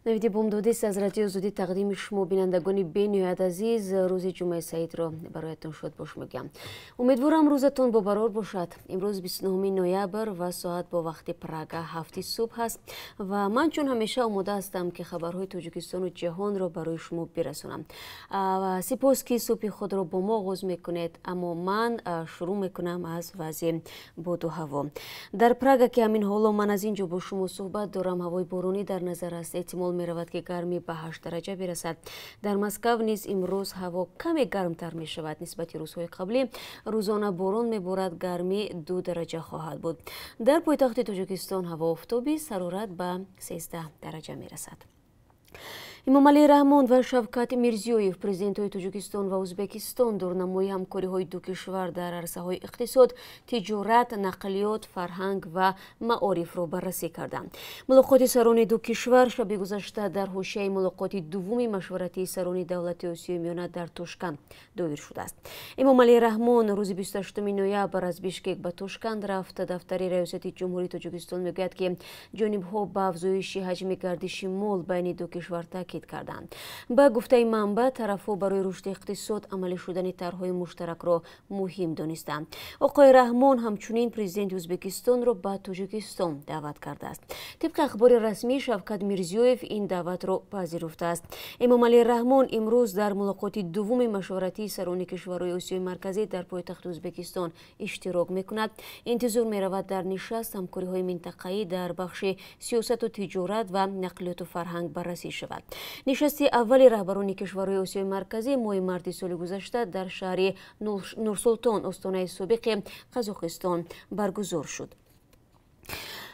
Навиди бомдодист аз Радиои Озодӣ тақдими шумо, бинандагони бениҳоят азиз. Рӯзи ҷумъаи саидро бароятон шодбош мегӯям. Умедворам, рӯзатон бобарор бошад. Имрӯз 29 ноябр ва соат бо вақти Прага 7-и субҳ аст ва ман чун ҳамеша омода ҳастам, ки хабарҳои Тоҷикистону ҷаҳонро барои шумо бирасонам. Сипос, ки субҳи худро бо мо оғоз мекунед. Аммо ман шурӯъ мекунам аз вазъи боду ҳаво. Дар Прага, ки ҳамин ҳоло ман аз ин ҷо бо шумо суҳбат дорам, ҳавои боронӣ дар назар аст. Эҳтимол меравад, ки гармӣ ба 8 дараҷа бирасад. Дар Москав низ имрӯз ҳаво каме гармтар мешавад нисбати рӯзҳои қаблӣ. Рӯзона борон меборад, гармӣ 2 дараҷа хоҳад буд. Дар пойтахти Тоҷикистон ҳаво офтобӣ, ҳарорат ба 13 дараҷа мерасад. Эмомалӣ Раҳмон ва Шавкат Мирзиёев, президентҳои Тоҷикистон ва Ӯзбекистон, дурнамои ҳамкориҳои ду кишвар дар арсаҳои иқтисод, тиҷорат, нақлиёт, фарҳанг ва маорифро баррасӣ карданд. Мулоқоти сарони ду кишвар шаби гузашта дар ҳошияи мулоқоти дуввуми машваратии сарони давлати Осиёи Миёна дар Тошканд доир шудааст. Эмомалӣ Раҳмон рӯзи 28 ноябр аз Бишкек ба Тошканд рафт. Дафтари Раёсати Ҷумҳурии Тоҷикистон мегӯяд, ки ҷонибҳо ба афзоиши ҳаҷми гардиши мол байни ду кишвар таъкид карданд. Ба гуфтаи манбаъ, тарафҳо барои рушди иқтисод амалӣ шудани тарҳҳои муштаракро муҳим донистанд. Оқои Раҳмон ҳамчунин президенти Ӯзбекистонро ба Тоҷикистон даъват кардааст. Тибқи ахбори расмӣ, Шавкат Мирзиёев ин даъватро пазируфтааст. Эмомалӣ Раҳмон имрӯз дар мулоқоти дуввуми машваратии сарони кишварҳои Осиёи Марказӣ дар пойтахти Ӯзбекистон иштирок мекунад. Интизор меравад, дар нишаст ҳамкориҳои минтақаӣ дар бахши сиёсату тиҷорат ва нақлиёту фарҳанг баррасӣ шавад. Нишасти аввали раҳбарони кишварҳои Осиёи Марказӣ моҳи марти соли гузашта дар шаҳри Нурсултон, остонаи собиқи Қазоқистон, баргузор шуд.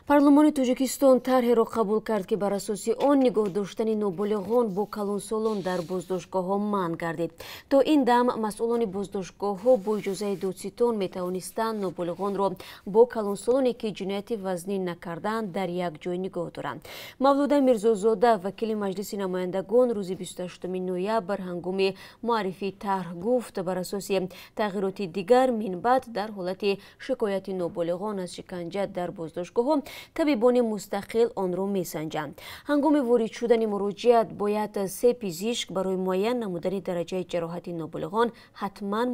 Парлумони Тоҷикистон тарҳеро қабул кард, ки бар асоси он нигоҳ доштани ноболиғон бо калонсолон дар боздоштгоҳҳо манъ гардид. То ин дам масъулони боздоштгоҳҳо бо иҷозаи додситон метавонистанд ноболиғонро бо калонсолоне, ки ҷинояти вазнин накардаанд, дар як ҷой нигоҳ доранд. Мавлуда Мирзозода, вакили Маҷлиси намояндагон, рӯзи 28 ноябр ҳангоми муаррифии тарҳ гуфт, бар асоси тағйироти дигар минбаъд дар ҳолати шикояти ноболиғон аз шиканҷа дар боздоштгоҳҳо табибони мустақил онро месанҷанд. Ҳангоми ворид шудани муроҷиат бояд се пизишк барои муайян намудани дараҷаи ҷароҳати ноболиғон ҳатман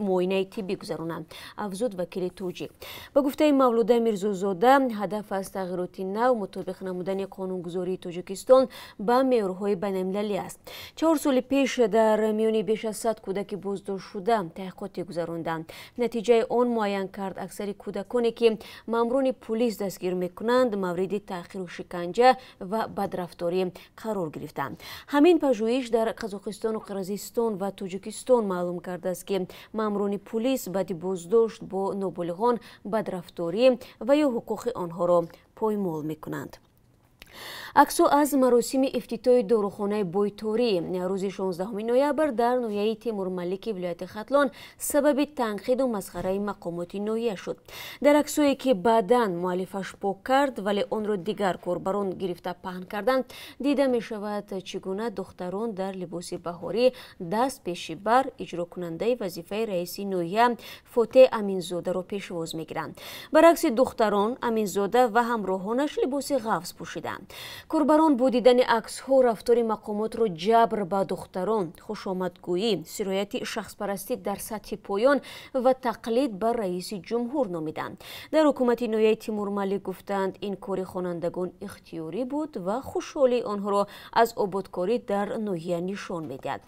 муоинаи тиббӣ гузаронанд, афзуд вакили тоҷик. Ба гуфтаи Мавлуда Мирзозода, ҳадаф аз тағйироти нав мутобиқ намудани қонунгузории Тоҷикистон ба меъёрҳои байналмилалӣ аст. 4 соли пеш дар миёни беш аз 100 кӯдаки боздоштшуда таҳқиқоте гузаронданд. Натиҷаи он муайян кард, аксари кӯдаконе, ки маъмурони пулис дастгир мекунанд, мавриди таҳқиру шиканҷа ва бадрафторӣ қарор гирифтанд. Ҳамин пажӯҳиш дар Қазоқистону Қирғизистон ва Тоҷикистон маълум кардааст, ки маъмурони пулис баъди боздошт бо ноболиғон бадрафторӣ ва ё ҳуқуқи онҳоро поймол мекунанд. Аксҳо аз маросими ифтитоҳи дорухонаи бойторӣ рӯзи 16 ноябр дар ноҳияи Темурмалики вилояти Хатлон сабаби танқиду масхараи мақомоти ноҳия шуд. Дар аксҳое, ки баъдан муаллифаш пок кард, вале онро дигар корбарон гирифта паҳн карданд, дида мешавад, чӣ гуна духтарон дар либоси баҳорӣ даст пеши бар иҷрокунандаи вазифаи раиси ноҳия Фотеҳ Аминзодаро пешвоз мегиранд. Баръакси духтарон, Аминзода ва ҳамроҳонаш либоси ғафз пӯшиданд. Корбарон бо дидани аксҳо рафтори мақомотро ҷабр ба духтарон, хушомадгӯӣ, сирояти шахспарастӣ дар сатҳи поён ва тақлид ба раиси ҷумҳур номиданд. Дар ҳукумати ноҳияи Тимурмалик гуфтанд, ин кори хонандагон ихтиёрӣ буд ва хушҳолии онҳоро аз ободкорӣ дар ноҳия нишон медиҳад.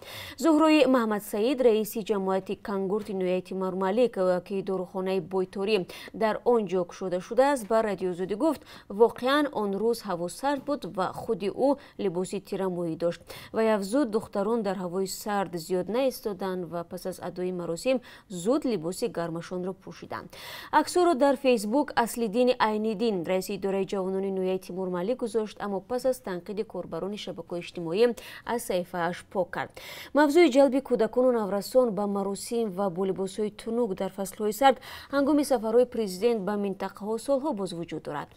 Зуҳрои Маҳмадсаид, раиси ҷамоати Кангурти ноҳияи Тимурмалик, ки дорухонаи бойторӣ дар он ҷо кушода шудааст, ба Радиои Озодӣ гуфт, воқеан он рӯз ҳаво сард буд ва худи ӯ либоси тирамоҳӣ дошт. Вай афзуд, духтарон дар ҳавои сард зиёд наистоданд ва пас аз адои маросим зуд либоси гармашонро пӯшиданд. Аксҳоро дар Фейсбук Аслиддини Айниддин, раиси идораи ҷавонони ноҳияи Тимурмалик, гузошт, аммо пас аз танқиди корбарони шабакаҳои иҷтимоӣ аз саҳифааш пок кард. Мавзӯи ҷалби кӯдакону наврасон ба маросим ва бо либосҳои тунук дар фаслҳои сард ҳангоми сафарҳои президент ба минтақаҳо солҳо боз вуҷуд дорад.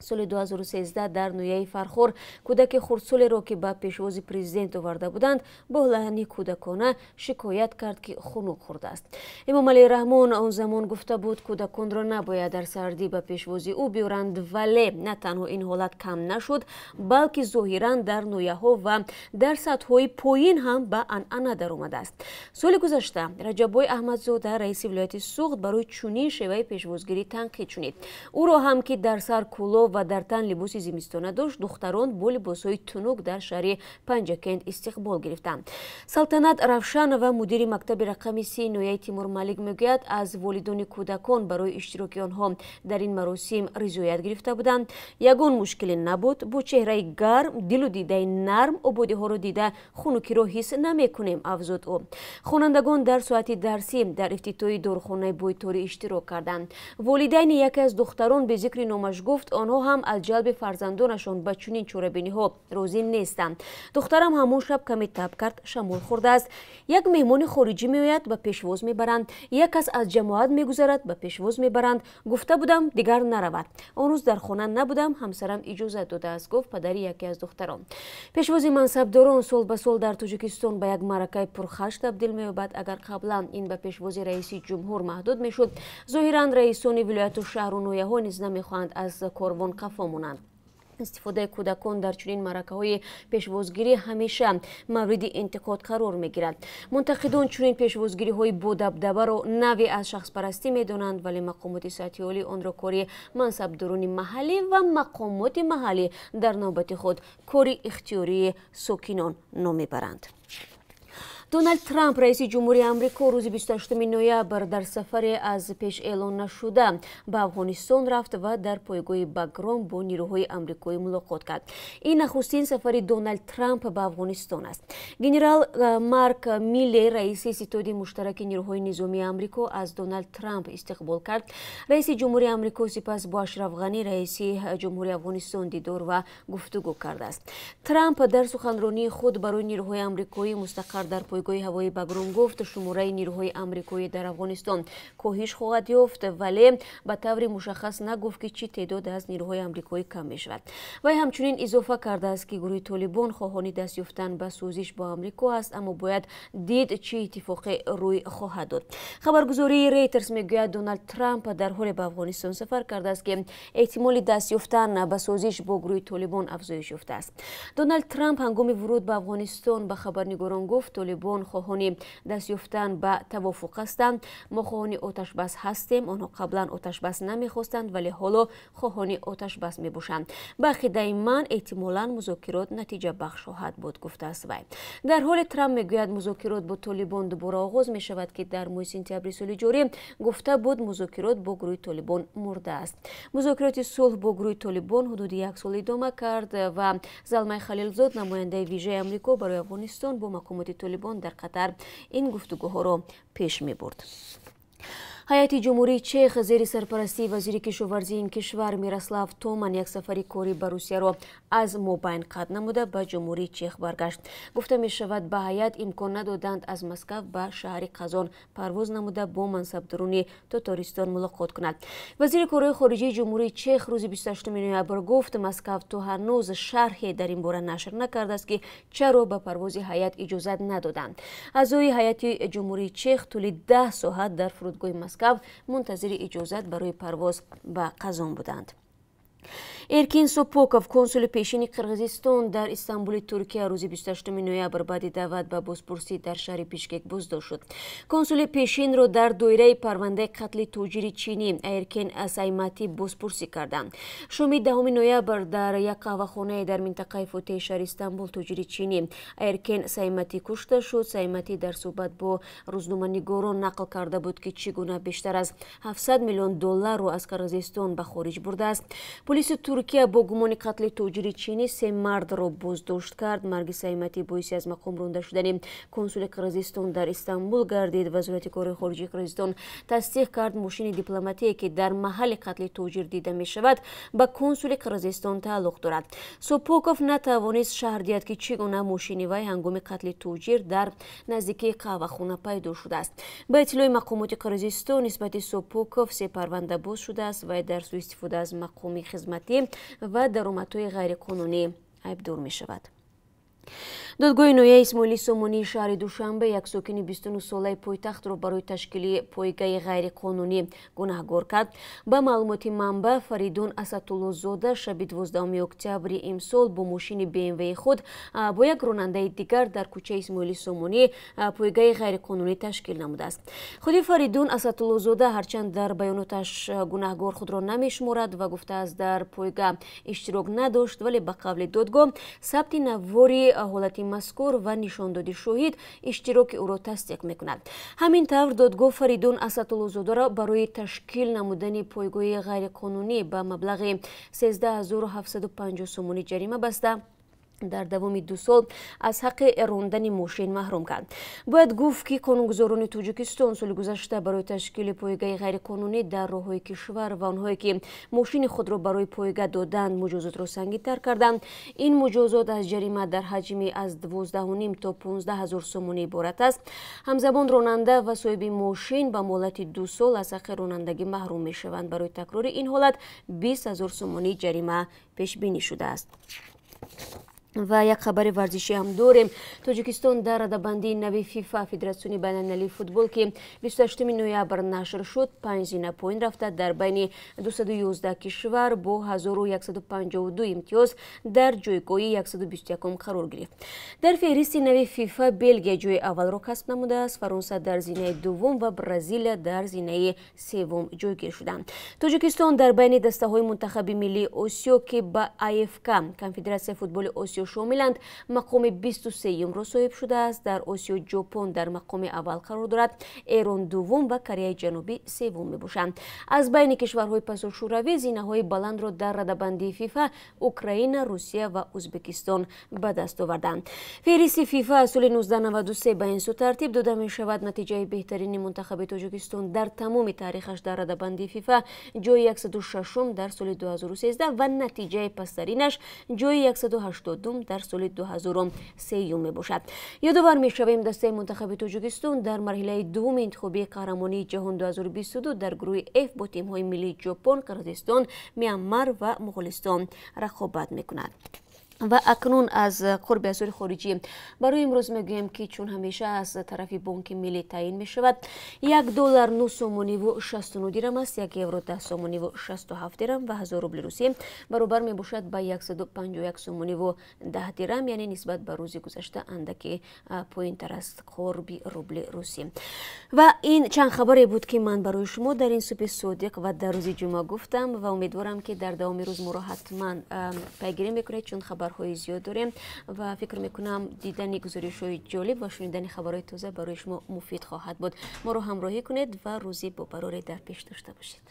Соли 2013 дар ноҳияи Фархор кӯдаки хурдсолеро, ки ба пешвози президент оварда буданд, бо лаҳни кӯдакона шикоят кард, ки хунук хӯрдааст. Эмомалӣ Раҳмон он замон гуфта буд, кӯдаконро набояд дар сардӣ ба пешвози ӯ биёранд, вале на танҳо ин ҳолат кам нашуд, балки зоҳиран дар ноҳияҳо ва дар сатҳҳои поин ҳам ба анъана даромадааст. Соли гузашта Раҷаббой Аҳмадзода, раиси вилояти Суғд, барои чунин шеваи пешвозгирӣ танқид шунид. Ӯро ҳам, ки дар сар кӯлов ва дар тан либоси зимистона дошт, духтарон бо либосҳои тунук дар шаҳри Панҷакент истиқбол гирифтанд. Салтанат Равшанова, мудири мактаби рақами 30 ноҳияи Тимурмалик, мегӯяд, аз волидони кӯдакон барои иштироки онҳо дар ин маросим ризоят гирифта буданд. Ягон мушкиле набуд. Бо чеҳраи гарм, дилу дидаи нарм ободиҳоро дида хунукиро ҳис намекунем, афзуд ӯ. Хонандагон дар соати дарсӣ дар ифтитоҳи дорухонаи бойторӣ иштирок карданд. Волидайни яке аз духтарон бе зикри номаш гуфт, онҳо ҳам аз ҷалби фарзандонашон ба чунин чорабиниҳо розӣ нестанд. Духтарам ҳамон шаб каме таб кард, шамол хӯрдааст. Як меҳмони хориҷӣ меояд, ба пешвоз мебаранд. Як кас аз ҷамоат мегузарад, ба пешвоз мебаранд. Гуфта будам, дигар наравад. Он рӯз дар хона набудам, ҳамсарам иҷозат додааст, гуфт падари яке аз духтарон. Пешвози мансабдорон сол ба сол дар Тоҷикистон ба як маъракаи пурхарҷ табдил меёбад. Агар қаблан ин ба пешвози раиси ҷумҳур маҳдуд мешуд, зоҳиран раисони вилояту шаҳру ноҳияҳо низ намехоҳанд аз корвон қафо монанд. Истифодаи кӯдакон дар чунин маъракаҳои пешвозгирӣ ҳамеша мавриди интиқод қарор мегирад. Мунтақидон чунин пешвозгириҳои бодабдабаро навъе аз шахспарастӣ медонанд, вале мақомоти сатҳи олӣ онро кори мансабдорони маҳаллӣ ва мақомоти маҳаллӣ дар навбати худ кори ихтиёрии сокинон ном мебаранд. Доналд Трамп, раиси ҷумҳури Амрико, рӯзи 28 ноябр дар сафаре аз пеш эълон нашуда ба Афғонистон рафт ва дар пойгоҳи Багром бо нирӯҳои амрикоӣ мулоқот кард. Ин нахустин сафари Доналд Трамп ба Афғонистон аст. Генерал Марк Милли, раиси ситоди муштараки нирӯҳои низомии Амрико, аз Доналд Трамп истиқбол кард. Раиси ҷумҳури Амрико сипас бо Ашраф Ғанӣ, раиси ҷумҳури Афғонистон, дидор ва гуфтугӯ кардааст. Трамп дар суханронии худ барои нирӯҳои амрикоӣ мустақар дар пойгоҳи ҳавоии Багром гуфт, шумораи нирӯҳои амрикоӣ дар Афғонистон коҳиш хоҳад ёфт, вале ба таври мушаххас нагуфт, ки чӣ теъдод аз нирӯҳои амрикоӣ кам мешавад. Вай ҳамчунин изофа кардааст, ки гурӯҳи Толибон хоҳони даст ёфтан ба созиш бо Амрико аст, аммо бояд дид, чӣ иттифоқе рӯй хоҳад дод. Хабаргузории Рейтерс мегӯяд, Доналд Трамп дар ҳоле ба Афғонистон сафар кардааст, ки эҳтимоли даст ёфтан ба созиш бо гурӯҳи Толибон афзоиш ёфтааст. Доналд Трамп ҳангоми вуруд ба Афғонистон ба хабарнигорон гуфт, Толибон хоҳони даст ёфтан ба тавофуқ ҳастанд. Мо хоҳони оташбас ҳастем. Онҳо қаблан оташбас намехостанд, вале ҳоло хоҳони оташбас мебошанд. Ба ақидаи ман, эҳтимолан музокирот натиҷабахш хоҳад буд, гуфтааст вай. Дар ҳоле Трамп мегӯяд, музокирот бо Толибон дубора оғоз мешавад, ки дар моҳи сентябри соли ҷорӣ гуфта буд, музокирот бо гурӯҳи Толибон мурдааст. Музокироти сулҳ бо гурӯҳи Толибон ҳудуди як сол идома кард ва Залмай Халилзод, намояндаи вижаи Амрико барои Афғонистон, бо мақомоти Толибон дар Қатар ин гуфтугӯҳоро пеш мебурд. Ҳайати ҷумҳурии Чех зери сарпарастии вазири кишоварзии ин кишвар Мирослав Томан як сафари корӣ ба Русияро аз мобайн қатъ намуда ба ҷумҳурии Чех баргашт. Гуфта мешавад, ба ҳайат имкон надоданд аз Москав ба шаҳри Қазон парвоз намуда бо мансабдорони Тотористон мулоқот кунад. Вазири корҳои хориҷии ҷумҳурии Чех рӯзи 28 ноябр гуфт, Москав то ҳанӯз шарҳе дар ин бора нашр накардааст, ки чаро ба парвози ҳайат иҷозат надоданд. Аъзои ҳайати ҷумҳурии Чех тӯли 10 соат дар фурудгоҳи Москав мунтазири иҷозат барои парвоз ба Қазон буданд. Эркин Сопоков, консули пешини Қирғизистон дар Истанбули Туркия, рӯзи 28 ноябр баъди даъват ба бозпурсӣ дар шаҳри Бишкек боздошт шуд. Консули пешинро дар доираи парвандаи қатли тоҷири чинӣ Эркин Сайматӣ бозпурсӣ карданд. Шоми 10 ноябр дар як қаҳвахонае дар минтақаи Фотеҳи шаҳри Истанбул тоҷири чинӣ Эркин Сайматӣ кушта шуд. Сайматӣ дар суҳбат бо рӯзноманигорон нақл карда буд, ки чӣ гуна бештар аз 700 миллион долларро аз Қирғизистон ба хориҷ бурдааст. Полиси Туркия бо гумони қатли тоҷири чинӣ се мардро боздошт кард. Марги Сайматӣ боиси аз мақом ронда шудани консули Қирғизистон дар Истанбул гардид. Вазорати корҳои хориҷии Қирғизистон тасдиқ кард, мошини дипломатие, ки дар маҳалли қатли тоҷир дида мешавад, ба консули Қирғизистон тааллуқ дорад. Сопоков натавонист шарҳ диҳад, ки чӣ гуна мошини вай ҳангоми қатли тоҷир дар наздикии қаҳвахона пайдо шудааст. Ба иттилои мақомоти Қирғизистон нисбати Сопоков се парванда боз шудааст. Вай дар сӯистифода аз мақоми хизматӣ, ва даромадҳои ғайриқонунӣ айбдор мешавад. Додгоҳи ноҳияи Исмоили Сомонии шаҳри Душанбе як сокини 29-солаи пойтахтро барои ташкили пойгаи ғайриқонунӣ гунаҳгор кард. Ба маълумоти манбаъ, Фаридун Асадуллозода шаби 12 октябри имсол бо мошини БМВ худ бо як ронандаи дигар дар кӯчаи Исмоили Сомонӣ пойгаи ғайриқонунӣ ташкил намудааст. Худи Фаридун Асадуллозода ҳарчанд дар баёноташ гунаҳгор худро намешуморад ва гуфтааст, дар пойга иштирок надошт, вале ба қавли додгоҳ сабти навори ҳолати мазкур ва нишондоди шоҳид иштироки ӯро тасдиқ мекунад. Ҳамин тавр додгоҳ Фаридун Асадуллозодаро барои ташкил намудани пойгоҳи ғайриқонунӣ ба маблағи 13 750 сомонӣ ҷарима баста, дар давоми 2 сол аз ҳаққи рондани мошин маҳрум кард. Бояд гуфт, ки қонунгузорони Тоҷикистон соли гузашта барои ташкили пойгаи ғайриқонунӣ дар роҳҳои кишвар ва онҳое ки мошини худро барои пойга доданд, муҷозотро сангинтар карданд. Ин муҷозот аз ҷарима дар ҳаҷми аз 12,5 то 15 ҳазор сомонӣ иборат аст. Ҳамзамон ронанда ва соҳиби мошин ба муҳлати 2 сол аз ҳаққи ронандагӣ маҳрум мешаванд. Барои такрори ин ҳолат 20 ҳазор сомонӣ ҷарима пешбинӣ шудааст. Ва як хабари варзишӣ ҳам дорем. Тоҷикистон дар радабандии нави ФИФА, Федератсиони байналмилалии футбол, ки 28 ноябр нашр шуд, панҷ зина поин рафта, дар байни 211 кишвар бо 1152 имтиёз дар ҷойгоҳи 121 қарор гирифт. Дар феҳристи нави ФИФА Белгия ҷои аввалро касб намудааст, Фаронса дар зинаи дуввум ва Бразилия дар зинаи севум ҷойгир шуданд. Тоҷикистон дар байни дастаҳои мунтахаби миллии Осиё, ки ба АФК, Конфедератсияи футболи Осиё, шомиланд, мақоми 23-юмро соҳиб шудааст. Дар Осиё Ҷопон дар мақоми аввал қарор дорад, Эрон дуввум ва Кореяи Ҷанубӣ севум мебошанд. Аз байни кишварҳои пасошӯравӣ зинаҳои баландро дар радабандии ФИФА Украина, Русия ва Ӯзбекистон ба даст оварданд. Феҳристи ФИФА аз соли 1993 ба ин сӯ тартиб дода мешавад. Натиҷаи беҳтарини мунтахаби Тоҷикистон дар тамоми таърихаш дар радабандии ФИФА ҷои 106 дар соли 2013 ва натиҷаи пасттаринаш ҷои 180 дар соли 2003 мебошад. Ёдовар мешавем, дастаи мунтахаби Тоҷикистон дар марҳилаи дуввуми интихобии қаҳрамонии ҷаҳон 2022 дар гурӯҳи Ф бо тимҳои миллии Ҷопон, Қирғизистон, Мянмар ва Моғолистон рақобат мекунад. Ва акнун аз қурби асъори хориҷӣ барои имрӯз мегӯем, ки чун ҳамеша аз тарафи Бонки Миллӣ таъин мешавад: 1 доллар 9 сомониву 69 дирам аст, 1 евро 10 сомониву 67 дирам ва 1000 рубли русӣ баробар мебошад ба 151 сомониву 10 дирам, яъне нисбат ба рӯзи гузашта андаке поинтар аст қурби рубли русӣ. Ва ин чанд хабаре буд, ки ман барои шумо дар ин субҳи содиқ ва дар рӯзи ҷумъа гуфтам, ва умедворам, ки дар давоми рӯз моро ҳатман пайгирӣ мекунед, чун хабарҳои зиёд дорем ва фикр мекунам, дидани гузоришҳои ҷолиб ва шунидани хабарҳои тоза барои шумо муфид хоҳад буд. Моро ҳамроҳӣ кунед ва рӯзи бобароре дар пеш дошта бошед.